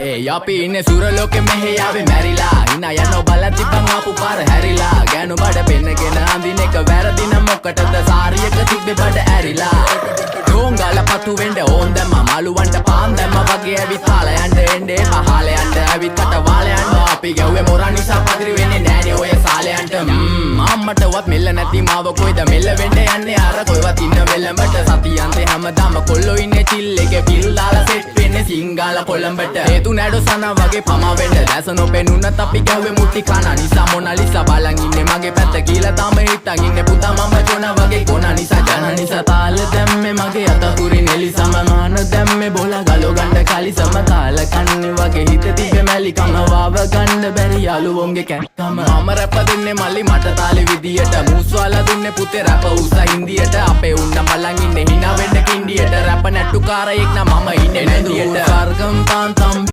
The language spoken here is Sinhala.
ඒ අපි ඉන්නේ සුර ලෝකෙ, මෙහෙ ආවේ මැරිලා. හිනා යනෝ බලන් තිබ්බන් ආපු පාර හැරිලා. ගෑනු බඩ පෙන්නගෙන අඳින එක වැරදි නම් මොකටද සාරියක තිබ්බේ බඩ ඇරිලා? ඩෝංගාල පතු වෙන්න ඕන් දැම්ම, මාළුවන්ට පාන් දැම්ම වගේ ඇවිත් කාලා යන්න. එන්න එපා හාලා යන්න, ඇවිත් කට වාලා යන්න. අපි ගැව්වේ මොරා නිසා පදිරි වෙන්නේ නෑනේ ඔය සාලයන්ට. අම්මටවත් මෙල්ල නැති මාව කොයිද මෙල්ල වෙන්න යන්නේ? අර කොයිවත් ඉන්න වෙලඹට. සතියන්තේ හැමදාම කොල්ලෝ ඉන්නේ චිල් එකේ, පිල් දාලා සෙට් වෙන්නේ සිංගාල කොළඹට. හේතු නැඩෝ සන වගේ පමා වෙන්න. දැස නොපෙනුනත් අපි ගැහුවේ මුට්ටි කන නිසා. මොනාලිසා බලන් ඉන්නේ මගේ පැත්ත කියලා තාම හිතන් ඉන්නේ පුතා මම චොන වගේ කොන නිසා. ජන නිසා තාල දැම්මේ මගේ අත කුරි නෙලිසම. මාන දැම්මේ බොල ගලෝ ගණ්ඩ කලිසම. තාල කන්නේ වගේ හිත තිබ්බේ මැලිකම. වාව ගන්න බැරි යාළුවොන්ගේ කැක්කම. මම රැප දෙන්නේ මල්ලි මට තාලෙ විදියට. මූස්වාලා දුන්නේ පුතේ රැප උස හින්දියට. අපේ උන්න බලන් ඉන්නේ හිනා වෙන්න කින්ඩියට. රැප නැට්ටුකාරයෙක් නම් මම ඉන්නේ නැන්දියට. සර්ගම් තාන් තම්.